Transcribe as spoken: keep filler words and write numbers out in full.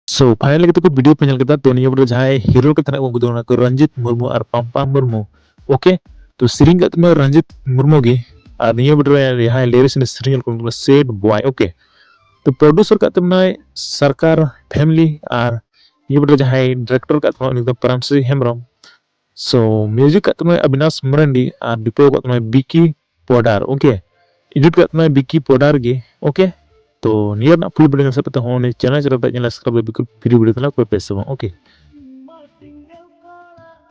So finally ᱠᱟᱛᱮ ᱠᱚ video ᱯᱮ ᱧᱮᱞ ᱠᱮᱫᱟ, ᱛᱚ ᱱᱤᱭᱟᱹ video ᱨᱮ ᱡᱟᱦᱟᱸᱭ hero ᱠᱚ ᱛᱟᱦᱮᱱᱟ ᱩᱱᱠᱩ ᱫᱚ ᱠᱟᱱᱟ ᱠᱚ ᱨᱚᱧᱡᱤᱛ ᱢᱩᱨᱢᱩ ᱟᱨ ᱯᱟᱢᱯᱟ ᱢᱩᱨᱢᱩ᱾ Okay, ᱛᱚ ᱥᱮᱨᱮᱧ ᱠᱟᱜ ᱛᱟᱵᱚᱱᱟ ᱨᱚᱧᱡᱤᱛ ᱢᱩᱨᱢᱩ ᱜᱮ, ᱟᱨ ᱱᱤᱭᱟᱹ video ᱨᱮ ᱡᱟᱦᱟᱸᱭ lyrics ᱮ ᱥᱮᱨᱮᱧ ᱠᱟᱜ ᱩᱱᱠᱩ ᱫᱚ Sad Boy᱾ Okay, ᱛᱚ producer ᱠᱟᱜ ᱛᱟᱵᱚᱱᱟᱭ ᱥᱚᱨᱠᱟᱨ family, ᱟᱨ ᱱᱤᱭᱟᱹ video ᱨᱮ ᱡᱟᱦᱟᱸᱭ director ᱠᱟᱜ ᱛᱟᱵᱚᱱᱟ ᱩᱱᱤ ᱫᱚ ᱯᱨᱟᱱᱥᱤ ᱦᱮᱢᱵᱨᱚᱢ᱾ So music ᱠᱟᱜ ᱛᱟᱵᱚᱱᱟᱭ ᱚᱵᱤᱱᱟᱥ ᱢᱟᱨᱟᱱᱰᱤ ᱟᱨ ᱰᱤᱯᱚ ᱠᱟᱜ ᱛᱟᱵᱚᱱᱟᱭ ᱵᱤᱠᱤ ᱯᱚᱰᱟᱨ᱾ Okay, edit ᱠᱟᱜ ᱛᱟᱵᱚᱱᱟᱭ ᱵᱤᱠᱤ ᱯᱚᱰᱟᱨ ᱜᱮ᱾ Okay, ᱛᱚ ᱱᱤᱭᱟᱹ ᱨᱮᱱᱟᱜ full video ᱧᱮᱞ ᱥᱟᱱᱟᱭᱮᱫ ᱯᱮ ᱛᱮ ᱦᱚᱸ ᱩᱱᱤ channel ᱪᱟᱞᱟᱣ ᱠᱟᱛᱮ ᱧᱮᱞ subscribe ᱫᱚ free video ᱛᱟᱦᱮᱱᱟ, ᱚᱠᱚᱭ ᱯᱮ ᱥᱮ ᱵᱟᱝ᱾ Okay,